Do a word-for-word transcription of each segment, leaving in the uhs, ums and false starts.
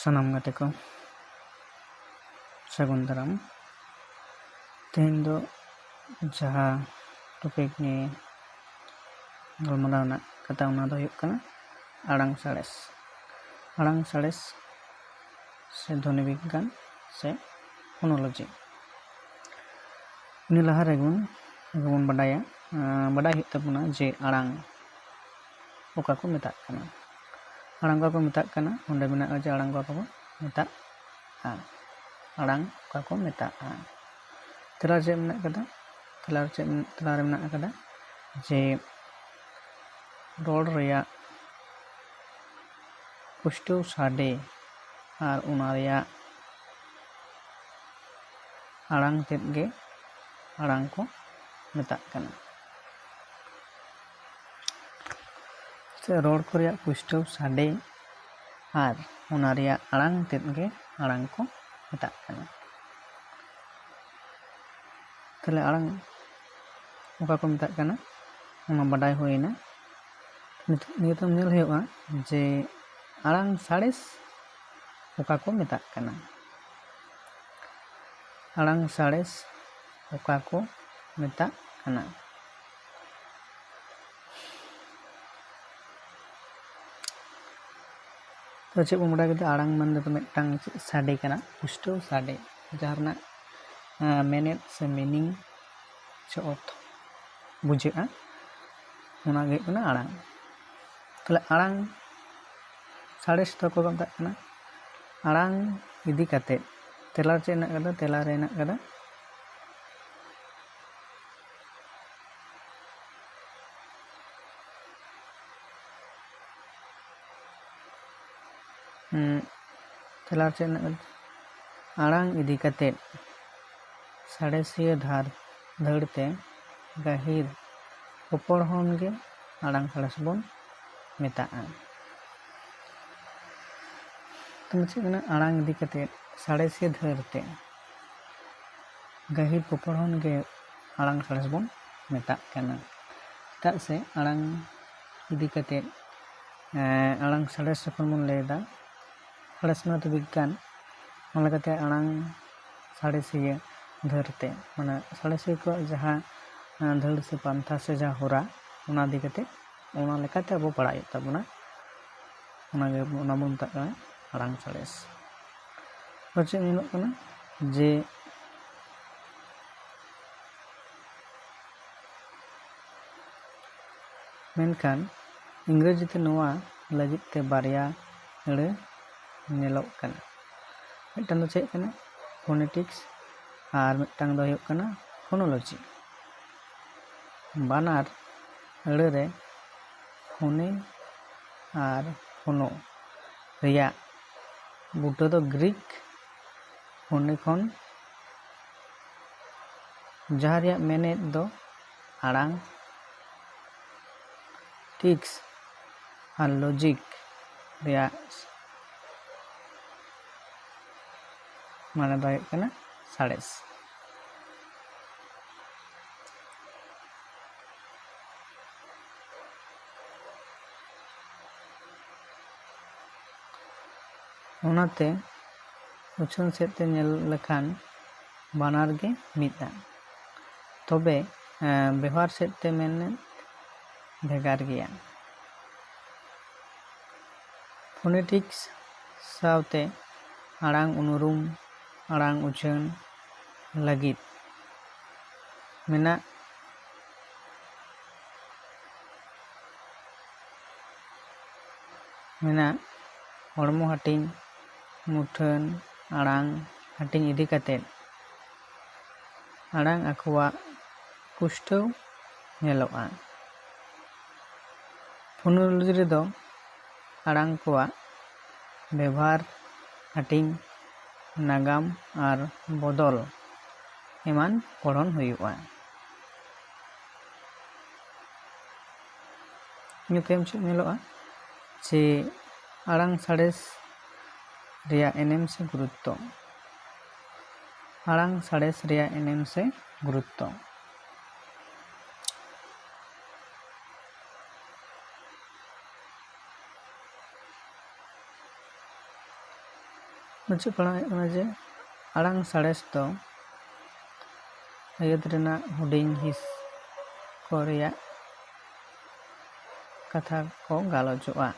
ᱥᱟᱱᱟᱢ ᱜᱟᱛᱮ ᱠᱚ ᱥᱟᱹᱜᱩᱱ ᱫᱟᱨᱟᱢ᱾ ᱛᱮᱦᱮᱧ ᱫᱚ ᱡᱟᱦᱟᱸ ᱴᱚᱯᱤᱠ ᱱᱤᱭᱮ ᱜᱟᱞᱢᱟᱨᱟᱣ ᱨᱮᱱᱟᱜ ᱠᱟᱛᱷᱟ, ᱚᱱᱟ ᱫᱚ ᱦᱩᱭᱩᱜ ᱠᱟᱱᱟ ᱟᱲᱟᱝ ᱥᱟᱬᱮᱥ᱾ ᱟᱲᱟᱝ ᱥᱟᱬᱮᱥ ᱥᱮ ᱫᱷᱚᱱᱤ ᱵᱤᱜᱽᱜᱟᱱ ᱥᱮ ᱯᱷᱳᱱᱳᱞᱚᱡᱤ᱾ ᱤᱱᱟᱹ ᱞᱟᱦᱟ ᱨᱮᱵᱚᱱ ᱟᱵᱚ ᱵᱚᱱ ᱵᱟᱰᱟᱭᱟ, ᱟᱸ, ᱵᱟᱰᱟᱭ ᱦᱩᱭᱩᱜ ᱛᱟᱵᱚᱱᱟ ᱡᱮ ᱟᱲᱟᱝ ᱚᱠᱟ ᱠᱚ ᱢᱮᱛᱟᱜ ᱠᱟᱱᱟ᱾ ᱟᱲᱟᱝ ᱚᱠᱟ ᱠᱚ ᱢᱮᱛᱟᱜ ᱠᱟᱱᱟ, ᱚᱸᱰᱮ ᱢᱮᱱᱟᱜᱼᱟ ᱡᱮ ᱟᱲᱟᱝ ᱚᱠᱟ ᱠᱚ ᱢᱮᱛᱟᱜᱼᱟ᱾ ᱟᱲᱟᱝ ᱚᱠᱟ ᱠᱚ ᱢᱮᱛᱟᱜᱼᱟ᱾ ᱛᱮᱞᱟ ᱪᱮᱫ ᱢᱮᱱᱟᱜ ᱠᱟᱫᱟ? ᱛᱮᱞᱟ ᱪᱮᱫ, ᱛᱮᱞᱟ ᱨᱮ ᱢᱮᱱᱟᱜ ᱠᱟᱫᱟ ᱡᱮ ᱨᱚᱲ ᱨᱮᱭᱟᱜ ᱯᱩᱥᱴᱟᱹᱣ ᱥᱟᱰᱮ ᱟᱨ ᱚᱱᱟ ᱨᱮᱭᱟᱜ ᱟᱲᱟᱝ ᱛᱮᱫ ᱜᱮ ᱟᱲᱟᱝ ᱠᱚ ᱢᱮᱛᱟᱜ ᱠᱟᱱᱟ᱾ ᱥᱮ ᱨᱚᱲ ᱠᱚ ᱨᱮᱭᱟᱜ ᱯᱩᱥᱴᱟᱹᱣ ᱥᱟᱰᱮ ᱟᱨ ᱚᱱᱟ ᱨᱮᱭᱟᱜ ᱟᱲᱟᱝ ᱛᱮᱫ ᱜᱮ ᱟᱲᱟᱝ ᱠᱚ ᱢᱮᱛᱟᱜ ᱠᱟᱱᱟ᱾ ᱛᱟᱦᱞᱮ ᱟᱲᱟᱝ ᱚᱠᱟ ᱠᱚ ᱢᱮᱛᱟᱜ ᱠᱟᱱᱟ, ᱚᱱᱟ ᱵᱟᱰᱟᱭ ᱦᱩᱭᱮᱱᱟ᱾ ᱱᱤᱛᱚᱜ ᱱᱤᱭᱟᱹ ᱛᱟᱭᱚᱢ ᱧᱮᱞ ᱦᱩᱭᱩᱜᱼᱟ ᱡᱮ ᱟᱲᱟᱝ ᱥᱟᱬᱮᱥ ᱚᱠᱟ ᱠᱚ ᱢᱮᱛᱟᱜ ᱠᱟᱱᱟ᱾ ᱟᱲᱟᱝ ᱥᱟᱬᱮᱥ ᱚᱠᱟ ᱠᱚ ᱢᱮᱛᱟᱜ ᱠᱟᱱᱟ? ᱛᱚ, ᱪᱮᱫ ᱵᱚᱱ ᱵᱟᱰᱟᱭ ᱠᱮᱫᱟ? ᱟᱲᱟᱝ ᱢᱮᱱ ᱫᱚ ᱢᱤᱫᱴᱟᱝ ᱪᱮᱫ ᱥᱟᱰᱮ ᱠᱟᱱᱟ, ᱯᱩᱥᱴᱟᱹᱣ ᱥᱟᱰᱮ, ᱡᱟᱦᱟᱸ ᱨᱮᱱᱟᱜ, ᱟᱸ, ᱢᱮᱱᱮᱫ ᱥᱮ ᱢᱤᱱᱤᱝ ᱥᱮ ᱚᱨᱛᱷᱚ ᱵᱩᱡᱷᱟᱹᱜᱼᱟ, ᱚᱱᱟ ᱜᱮ ᱦᱩᱭᱩᱜ ᱠᱟᱱᱟ ᱟᱲᱟᱝ᱾ ᱛᱟᱦᱞᱮ ᱟᱲᱟᱝ ᱥᱟᱬᱮᱥ ᱫᱚ ᱚᱠᱚᱭ ᱠᱚ ᱢᱮᱛᱟᱜ ᱠᱟᱱᱟ? ᱟᱲᱟᱝ ᱤᱫᱤ ᱠᱟᱛᱮᱫ ᱛᱮᱞᱟ ᱪᱮᱫ ᱦᱮᱱᱟᱜ ᱠᱟᱫᱟ? ᱛᱮᱞᱟ ᱨᱮ ᱦᱮᱱᱟᱜ ᱠᱟᱫᱟ, ᱩᱸ, ᱛᱮᱞᱟ ᱪᱮᱫ ᱦᱮᱱᱟᱜ ᱠᱟᱫᱟ? ᱟᱲᱟᱝ ᱤᱫᱤ ᱠᱟᱛᱮᱫ ᱥᱟᱬᱮᱥᱤᱭᱟᱹ ᱫᱷᱟᱨ ᱫᱷᱟᱹᱲ ᱛᱮ ᱜᱟᱹᱦᱤᱨ ᱯᱚᱯᱚᱲᱦᱚᱱ ᱜᱮ ᱟᱲᱟᱝ ᱥᱟᱬᱮᱥ ᱵᱚᱱ ᱢᱮᱛᱟᱜᱼᱟ᱾ ᱛᱚᱵᱮ ᱪᱮᱫ ᱠᱟᱱᱟ? ᱟᱲᱟᱝ ᱤᱫᱤ ᱠᱟᱛᱮᱫ ᱥᱟᱬᱮᱥᱤᱭᱟᱹ ᱫᱷᱟᱹᱲ ᱛᱮ ᱜᱟᱹᱦᱤᱨ ᱯᱚᱯᱚᱲᱦᱚᱱ ᱜᱮ ᱟᱲᱟᱝ ᱥᱟᱬᱮᱥ ᱵᱚᱱ ᱢᱮᱛᱟᱜ ᱠᱟᱱᱟ᱾ ᱪᱮᱫᱟᱜ ᱥᱮ ᱟᱲᱟᱝ ᱤᱫᱤ ᱠᱟᱛᱮᱫ, ᱮᱸ, ᱟᱲᱟᱝ ᱥᱟᱬᱮᱥ ᱡᱚᱠᱷᱚᱱ ᱵᱚᱱ ᱞᱟᱹᱭᱫᱟ, ᱥᱟᱬᱮᱥ ᱢᱟᱱᱮ ᱵᱤᱜᱽᱜᱟᱱ, ᱚᱱᱟ ᱞᱮᱠᱟᱛᱮ ᱟᱲᱟᱝ ᱥᱟᱬᱮᱥᱤᱭᱟᱹ ᱫᱷᱟᱹᱨ ᱛᱮ, ᱢᱟᱱᱮ ᱥᱟᱬᱮᱥᱤᱭᱟᱹ ᱠᱚᱣᱟᱜ ᱡᱟᱦᱟᱸ, ᱟᱸ, ᱫᱷᱟᱹᱲ ᱥᱮ ᱯᱟᱱᱛᱷᱟ ᱥᱮ ᱡᱟᱦᱟᱸ ᱦᱚᱨᱟ, ᱚᱱᱟ ᱤᱫᱤ ᱠᱟᱛᱮ, ᱚᱱᱟ ᱞᱮᱠᱟᱛᱮ ᱟᱵᱚ ᱯᱟᱲᱦᱟᱜ ᱦᱩᱭᱩᱜ ᱛᱟᱵᱚᱱᱟ᱾ ᱚᱱᱟᱜᱮ, ᱚᱱᱟ ᱵᱚᱱ ᱢᱮᱛᱟᱜ ᱠᱟᱱᱟ ᱟᱲᱟᱝ ᱥᱟᱬᱮᱥ᱾ ᱟᱨ ᱪᱮᱫ ᱧᱮᱞᱚᱜ ᱠᱟᱱᱟ ᱡᱮ ᱢᱮᱱᱠᱷᱟᱱ ᱤᱝᱨᱮᱡᱤ ᱛᱮ ᱱᱚᱣᱟ ᱞᱟᱹᱜᱤᱫ ᱛᱮ ᱵᱟᱨᱭᱟ ᱟᱹᱲᱟᱹ ᱧᱮᱞᱚᱜ ᱠᱟᱱᱟ᱾ ᱢᱤᱫᱴᱟᱝ ᱫᱚ ᱪᱮᱫ ᱠᱟᱱᱟ? ᱯᱷᱳᱱᱮᱴᱤᱠᱥ, ᱟᱨ ᱢᱤᱫᱴᱟᱝ ᱫᱚ ᱦᱩᱭᱩᱜ ᱠᱟᱱᱟ ᱯᱷᱳᱱᱳᱞᱚᱡᱤ᱾ ᱵᱟᱱᱟᱨ ᱟᱹᱲᱟᱹ ᱨᱮ ᱯᱷᱳᱱᱮ ᱟᱨ ᱯᱷᱳᱱᱳ ᱨᱮᱭᱟᱜ ᱵᱩᱴᱟᱹ ᱫᱚ ᱜᱨᱤᱠ ᱯᱷᱳᱱᱮ ᱠᱷᱚᱱ, ᱡᱟᱦᱟᱸ ᱨᱮᱭᱟᱜ ᱢᱮᱱᱮᱫ ᱫᱚ ᱟᱲᱟᱝ, ᱴᱤᱠᱥ ᱟᱨ ᱞᱚᱡᱤᱠ ᱨᱮᱭᱟᱜ ᱢᱟᱱᱮ ᱫᱚ ᱦᱩᱭᱩᱜ ᱠᱟᱱᱟ ᱥᱟᱬᱮᱥ᱾ ᱚᱱᱟᱛᱮ ᱩᱪᱷᱟᱹᱱ ᱥᱮᱫ ᱛᱮ ᱧᱮᱞ ᱞᱮᱠᱷᱟᱱ ᱵᱟᱱᱟᱨ ᱜᱮ ᱢᱤᱫᱼᱟ᱾ ᱛᱚᱵᱮ, ᱮᱸ, ᱵᱮᱣᱦᱟᱨ ᱥᱮᱫ ᱛᱮ ᱢᱮᱱ ᱵᱷᱮᱜᱟᱨ ᱜᱮᱭᱟ᱾ ᱯᱷᱳᱱᱮᱴᱤᱠᱥ ᱥᱟᱶᱛᱮ ᱟᱲᱟᱝ ᱩᱱᱩᱨᱩᱢ, ᱟᱲᱟᱝ ᱩᱪᱷᱟᱹᱱ ᱞᱟᱹᱜᱤᱫ ᱢᱮᱱᱟᱜ ᱢᱮᱱᱟᱜ ᱦᱚᱲᱢᱚ ᱦᱟᱹᱴᱤᱧ, ᱢᱩᱴᱷᱟᱹᱱ, ᱟᱲᱟᱝ ᱦᱟᱹᱴᱤᱧ ᱤᱫᱤ ᱠᱟᱛᱮ ᱟᱲᱟᱝ ᱟᱠᱚᱣᱟᱜ ᱯᱩᱥᱴᱟᱹᱣ ᱧᱮᱞᱚᱜᱼᱟ᱾ ᱯᱷᱳᱱᱳᱞᱚᱡᱤ ᱨᱮᱫᱚ ᱟᱲᱟᱝ ᱠᱚᱣᱟᱜ ᱵᱮᱵᱷᱟᱨ, ᱦᱟᱹᱴᱤᱧ, ᱱᱟᱜᱟᱢ ᱟᱨ ᱵᱚᱫᱚᱞ ᱮᱢᱟᱱ ᱯᱚᱲᱦᱚᱱ ᱦᱩᱭᱩᱜᱼᱟ᱾ ᱤᱱᱟᱹ ᱛᱟᱭᱚᱢ ᱪᱮᱫ ᱧᱮᱞᱚᱜᱼᱟ ᱡᱮ ᱟᱲᱟᱝ ᱥᱟᱬᱮᱥ ᱨᱮᱭᱟᱜ ᱮᱱᱮᱢ ᱥᱮ ᱜᱩᱨᱩᱛᱛᱚ᱾ ᱟᱲᱟᱝ ᱥᱟᱬᱮᱥ ᱨᱮᱭᱟᱜ ᱮᱱᱮᱢ ᱥᱮ ᱜᱩᱨᱩᱛᱛᱚ᱾ ᱢᱩᱪᱟᱹᱫ ᱯᱟᱲᱦᱟᱣ ᱦᱩᱭᱩᱜ ᱠᱟᱱᱟ ᱡᱮ ᱟᱲᱟᱝ ᱥᱟᱬᱮᱥ ᱫᱚ ᱟᱹᱭᱟᱹᱛ ᱨᱮᱱᱟᱜ ᱦᱩᱰᱤᱧ ᱦᱤᱸᱥ ᱠᱚ ᱨᱮᱭᱟᱜ ᱠᱟᱛᱷᱟ ᱠᱚ ᱜᱟᱞᱚᱪᱚᱜᱼᱟ᱾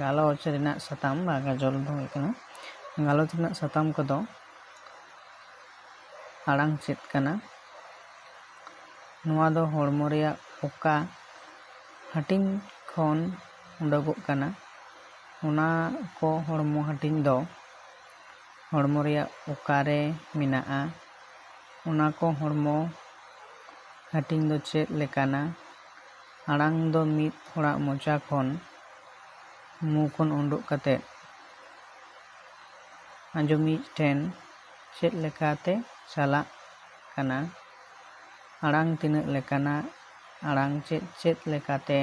ᱜᱟᱞᱚᱪ ᱨᱮᱱᱟᱜ ᱥᱟᱛᱟᱢ ᱵᱟ ᱜᱟᱡᱚᱞ ᱫᱚ ᱦᱩᱭᱩᱜ ᱠᱟᱱᱟ, ᱜᱟᱞᱚᱪ ᱨᱮᱱᱟᱜ ᱥᱟᱛᱟᱢ ᱠᱚᱫᱚ ᱟᱲᱟᱝ ᱪᱮᱫ ᱠᱟᱱᱟ, ᱱᱚᱣᱟ ᱫᱚ ᱦᱚᱲᱢᱚ ᱨᱮᱭᱟᱜ ᱚᱠᱟ ᱦᱟᱹᱴᱤᱧ ᱠᱷᱚᱱ ᱩᱰᱩᱠᱚᱜ ᱠᱟᱱᱟ, ᱚᱱᱟ ᱠᱚ ᱦᱚᱲᱢᱚ ᱦᱟᱹᱴᱤᱧ ᱫᱚ ᱦᱚᱲᱢᱚ ᱨᱮᱭᱟᱜ ᱚᱠᱟᱨᱮ ᱢᱮᱱᱟᱜᱼᱟ, ᱚᱱᱟ ᱠᱚ ᱦᱚᱲᱢᱚ ᱦᱟᱹᱴᱤᱧ ᱫᱚ ᱪᱮᱫ ᱞᱮᱠᱟᱱᱟ, ᱟᱲᱟᱝ ᱫᱚ ᱢᱤᱫ ᱦᱚᱲᱟᱜ ᱢᱚᱪᱟ ᱠᱷᱚᱱ, ᱢᱩ ᱠᱷᱚᱱ ᱩᱰᱩᱠ ᱠᱟᱛᱮ ᱟᱸᱡᱚᱢᱤᱡ ᱴᱷᱮᱱ ᱪᱮᱫ ᱞᱮᱠᱟᱛᱮ ᱪᱟᱞᱟᱜ ᱠᱟᱱᱟ, ᱟᱲᱟᱝ ᱛᱤᱱᱟᱹᱜ ᱞᱮᱠᱟᱱᱟ, ᱟᱲᱟᱝ ᱪᱮᱫ ᱪᱮᱫ ᱞᱮᱠᱟᱛᱮ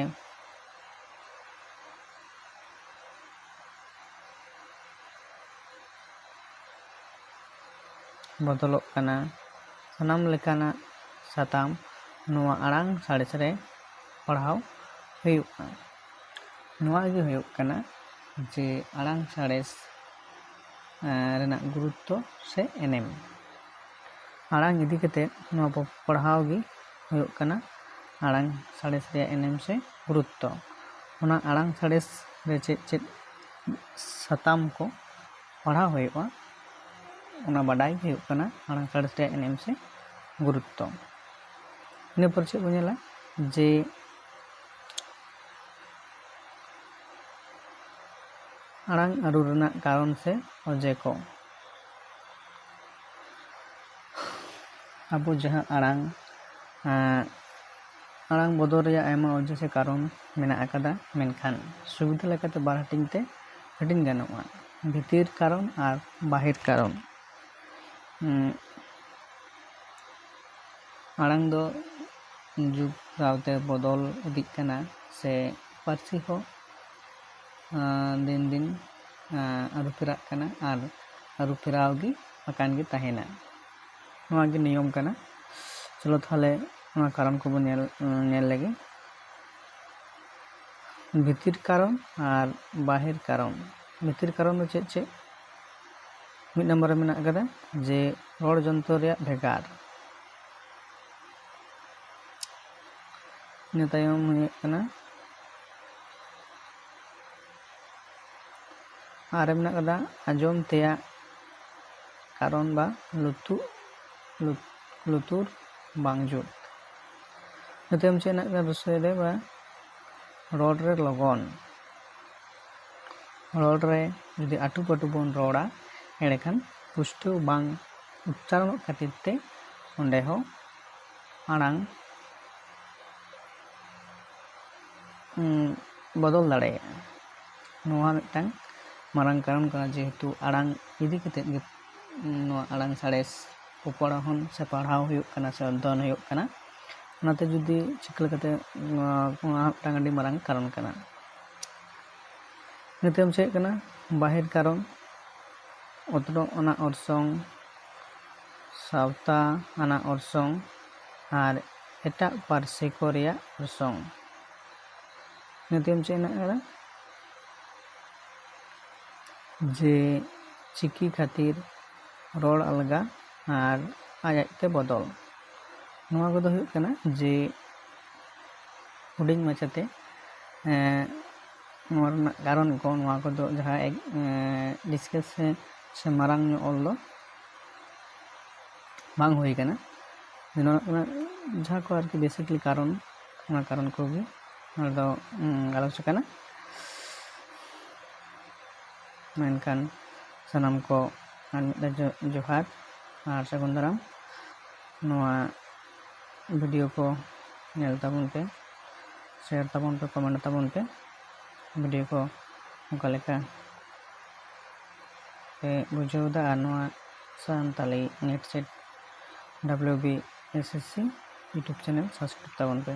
ᱵᱚᱫᱚᱞᱚᱜ ᱠᱟᱱᱟ, ᱥᱟᱱᱟᱢ ᱞᱮᱠᱟᱱᱟᱜ ᱥᱟᱛᱟᱢ ᱱᱚᱣᱟ ᱟᱲᱟᱝ ᱥᱟᱬᱮᱥ ᱨᱮ ᱯᱟᱲᱦᱟᱣ ᱦᱩᱭᱩᱜᱼᱟ᱾ ᱱᱚᱣᱟ ᱜᱮ ᱦᱩᱭᱩᱜ ᱠᱟᱱᱟ ᱡᱮ ᱟᱲᱟᱝ ᱥᱟᱬᱮᱥ, ᱟᱸ, ᱨᱮᱱᱟᱜ ᱜᱩᱨᱩᱛᱛᱚ ᱥᱮ ᱮᱱᱮᱢ᱾ ᱟᱲᱟᱝ ᱤᱫᱤ ᱠᱟᱛᱮ ᱱᱚᱣᱟ ᱯᱚ-, ᱯᱟᱲᱦᱟᱣ ᱜᱮ ᱦᱩᱭᱩᱜ ᱠᱟᱱᱟ ᱟᱲᱟᱝ ᱥᱟᱬᱮᱥ ᱨᱮᱭᱟᱜ ᱮᱱᱮᱢ ᱥᱮ ᱜᱩᱨᱩᱛᱛᱚ᱾ ᱚᱱᱟ ᱟᱲᱟᱝ ᱥᱟᱬᱮᱥ ᱨᱮ ᱪᱮᱫ ᱪᱮᱫ ᱥᱟᱛᱟᱢ ᱠᱚ ᱯᱟᱲᱦᱟᱣ ᱦᱩᱭᱩᱜᱼᱟ, ᱚᱱᱟ ᱵᱟᱰᱟᱭ ᱦᱩᱭᱩᱜ ᱠᱟᱱᱟ ᱟᱲᱟᱝ ᱥᱟᱬᱮᱥ ᱨᱮᱭᱟᱜ ᱮᱱᱮᱢ ᱥᱮ ᱜᱩᱨᱩᱛᱛᱚ᱾ ᱤᱱᱟᱹ ᱯᱚᱨ ᱪᱮᱫ ᱵᱚᱱ ᱧᱮᱞᱟ ᱡᱮ ᱟᱲᱟᱝ ᱟᱹᱨᱩ ᱨᱮᱱᱟᱜ ᱠᱟᱨᱚᱱ ᱥᱮ ᱚᱡᱮ ᱠᱚ᱾ ᱟᱵᱚ ᱡᱟᱦᱟᱸ ᱟᱲᱟᱝ, ᱟᱸ, ᱟᱲᱟᱝ ᱵᱚᱫᱚᱞ ᱨᱮᱭᱟᱜ ᱟᱭᱢᱟ ᱚᱡᱮ ᱥᱮ ᱠᱟᱨᱚᱱ ᱢᱮᱱᱟᱜ ᱟᱠᱟᱫᱟ, ᱢᱮᱱᱠᱷᱟᱱ ᱥᱩᱵᱤᱫᱷᱟ ᱞᱮᱠᱟᱛᱮ ᱵᱟᱨ ᱦᱟᱹᱴᱤᱧ ᱛᱮ ᱦᱟᱹᱴᱤᱧ ᱜᱟᱱᱚᱜᱼᱟ, ᱵᱷᱤᱛᱤᱨ ᱠᱟᱨᱚᱱ ᱟᱨ ᱵᱟᱦᱮᱨ ᱠᱟᱨᱚᱱ᱾ ᱩᱸ, ᱟᱲᱟᱝ ᱫᱚ ᱡᱩᱜᱽ ᱥᱟᱶᱛᱮ ᱵᱚᱫᱚᱞ ᱤᱫᱤᱜ ᱠᱟᱱᱟ ᱥᱮ ᱯᱟᱹᱨᱥᱤ ᱦᱚᱸ, ᱟᱸ, ᱫᱤᱱ ᱫᱤᱱ, ᱟᱸ, ᱟᱹᱨᱩ ᱯᱷᱮᱨᱟᱜ ᱠᱟᱱᱟ ᱟᱨ ᱟᱹᱨᱩ ᱯᱷᱮᱨᱟᱣ ᱜᱮ ᱟᱠᱟᱱ ᱜᱮ ᱛᱟᱦᱮᱱᱟ᱾ ᱱᱚᱣᱟ ᱜᱮ ᱱᱤᱭᱚᱢ ᱠᱟᱱᱟ᱾ ᱪᱚᱞᱚ ᱛᱟᱦᱚᱞᱮ ᱱᱚᱣᱟ ᱠᱟᱨᱚᱱ ᱠᱚᱵᱚᱱ ᱧᱮᱞ, ᱧᱮᱞ ᱞᱮᱜᱮ᱾ ᱵᱷᱤᱛᱤᱨ ᱠᱟᱨᱚᱱ ᱟᱨ ᱵᱟᱦᱮᱨ ᱠᱟᱨᱚᱱ᱾ ᱵᱷᱤᱛᱤᱨ ᱠᱟᱨᱚᱱ ᱫᱚ ᱪᱮᱫ ᱪᱮᱫ? ᱢᱤᱫ ᱱᱚᱢᱵᱚᱨ ᱨᱮ ᱢᱮᱱᱟᱜ ᱟᱠᱟᱫᱟ ᱡᱮ ᱨᱚᱲ ᱡᱚᱱᱛᱨᱚ ᱨᱮᱭᱟᱜ ᱵᱷᱮᱜᱟᱨ᱾ ᱤᱱᱟᱹ ᱛᱟᱭᱚᱢ ᱦᱩᱭᱩᱜ ᱠᱟᱱᱟ, ᱟᱨ ᱢᱮᱱᱟᱜ ᱟᱠᱟᱫᱟ ᱟᱸᱡᱚᱢ ᱛᱮᱭᱟᱜ ᱠᱟᱨᱚᱱ ᱵᱟ ᱞᱩᱛᱩ-, ᱞᱩ-, ᱞᱩᱛᱩᱨ ᱵᱟᱝ ᱡᱩᱛ᱾ ᱤᱱᱟᱹ ᱛᱟᱭᱚᱢ ᱪᱮᱫ ᱢᱮᱱᱟᱜ ᱟᱠᱟᱫᱟ? ᱫᱚᱥᱟᱨ ᱨᱮ ᱵᱟ ᱨᱚᱲ ᱨᱮ ᱞᱚᱜᱚᱱ᱾ ᱨᱚᱲ ᱨᱮ ᱡᱩᱫᱤ ᱟᱹᱴᱩ ᱯᱟᱹᱴᱩ ᱵᱚᱱ ᱨᱚᱲᱟ, ᱮᱸᱰᱮᱠᱷᱟᱱ ᱯᱩᱥᱴᱟᱹᱣ ᱵᱟᱝ ᱩᱪᱪᱟᱨᱚᱱᱚᱜ ᱠᱷᱟᱹᱛᱤᱨ ᱛᱮ ᱚᱸᱰᱮ ᱦᱚᱸ ᱟᱲᱟᱝ, ᱩᱸ, ᱵᱚᱫᱚᱞ ᱫᱟᱲᱮᱭᱟᱜᱼᱟ᱾ ᱱᱚᱣᱟ ᱢᱤᱫᱴᱟᱝ ᱢᱟᱨᱟᱝ ᱠᱟᱨᱚᱱ ᱠᱟᱱᱟ, ᱡᱮᱦᱮᱛᱩ ᱟᱲᱟᱝ ᱤᱫᱤ ᱠᱟᱛᱮᱫ ᱜᱮ, ᱩᱸ, ᱱᱚᱣᱟ ᱟᱲᱟᱝ ᱥᱟᱬᱮᱥ ᱯᱚᱯᱚᱲᱦᱚᱱ ᱥᱮ ᱯᱟᱲᱦᱟᱣ ᱦᱩᱭᱩᱜ ᱠᱟᱱᱟ ᱥᱮ ᱚᱫᱽᱫᱷᱚᱭᱚᱱ ᱦᱩᱭᱩᱜ ᱠᱟᱱᱟ᱾ ᱚᱱᱟᱛᱮ ᱡᱩᱫᱤ ᱪᱤᱠᱟᱹ ᱞᱮᱠᱟᱛᱮ ᱱᱚᱣᱟ, ᱱᱚᱣᱟ ᱢᱤᱫᱴᱟᱝ ᱟᱹᱰᱤ ᱢᱟᱨᱟᱝ ᱠᱟᱨᱚᱱ ᱠᱟᱱᱟ᱾ ᱤᱱᱟᱹ ᱛᱟᱭᱚᱢ ᱪᱮᱫ ᱠᱟᱱᱟ? ᱵᱟᱦᱮᱨ ᱠᱟᱨᱚᱱ, ᱚᱛᱱᱚᱜ ᱟᱱᱟᱜ ᱚᱨᱥᱚᱝ, ᱥᱟᱶᱛᱟ ᱟᱱᱟᱜ ᱚᱨᱥᱚᱝ ᱟᱨ ᱮᱴᱟᱜ ᱯᱟᱹᱨᱥᱤ ᱠᱚ ᱨᱮᱭᱟᱜ ᱚᱨᱥᱚᱝ᱾ ᱤᱱᱟᱹ ᱛᱟᱭᱚᱢ ᱪᱮᱫ ᱦᱮᱱᱟᱜ ᱟᱠᱟᱫᱟ? ᱡᱮ ᱪᱤᱠᱤ ᱠᱷᱟᱹᱛᱤᱨ ᱨᱚᱲ ᱟᱞᱜᱟ ᱟᱨ ᱟᱡ ᱟᱡᱛᱮ ᱵᱚᱫᱚᱞ᱾ ᱱᱚᱣᱟ ᱠᱚᱫᱚ ᱦᱩᱭᱩᱜ ᱠᱟᱱᱟ ᱡᱮ ᱦᱩᱰᱤᱧ ᱢᱟᱪᱷᱟᱛᱮ, ᱮᱸ, ᱱᱚᱣᱟ ᱨᱮᱱᱟᱜ ᱠᱟᱨᱚᱱ ᱠᱚ, ᱱᱚᱣᱟ ᱠᱚᱫᱚ ᱡᱟᱦᱟᱸ ᱮᱠ-, ᱮᱸ, ᱰᱤᱥᱠᱟᱥ ᱥᱮ, ᱥᱮ ᱢᱟᱨᱟᱝ ᱧᱚᱜ ᱚᱞ ᱫᱚ ᱵᱟᱝ ᱦᱩᱭ ᱠᱟᱱᱟ᱾ ᱱᱚᱣᱟ ᱠᱟᱱᱟ ᱡᱟᱦᱟᱸ ᱠᱚ ᱟᱨᱠᱤ basically ᱠᱟᱨᱚᱱ, ᱚᱱᱟ ᱠᱟᱨᱚᱱ ᱠᱚᱜᱮ ᱱᱚᱣᱟ ᱫᱚ, ᱩᱸ, ᱜᱟᱞᱚᱪ ᱟᱠᱟᱱᱟ᱾ ᱢᱮᱱᱠᱷᱟᱱ ᱥᱟᱱᱟᱢ ᱠᱚ ᱟᱨ ᱢᱤᱫ ᱫᱷᱟᱣ ᱡᱚ-, ᱡᱚᱦᱟᱨ ᱟᱨ ᱥᱟᱹᱜᱩᱱ ᱫᱟᱨᱟᱢ᱾ ᱱᱚᱣᱟ video ᱠᱚ ᱧᱮᱞ ᱛᱟᱵᱚᱱ ᱯᱮ, share ᱛᱟᱵᱚᱱ ᱯᱮ, comment ᱛᱟᱵᱚᱱ ᱯᱮ᱾ Video ᱠᱚ ᱚᱠᱟ ᱞᱮᱠᱟ ᱯᱮ ᱵᱩᱡᱷᱟᱹᱣ ᱮᱫᱟ ᱟᱨ ᱱᱚᱣᱟ Santali NET SET W B S S C YouTube channel subscribe ᱛᱟᱵᱚᱱ ᱯᱮ᱾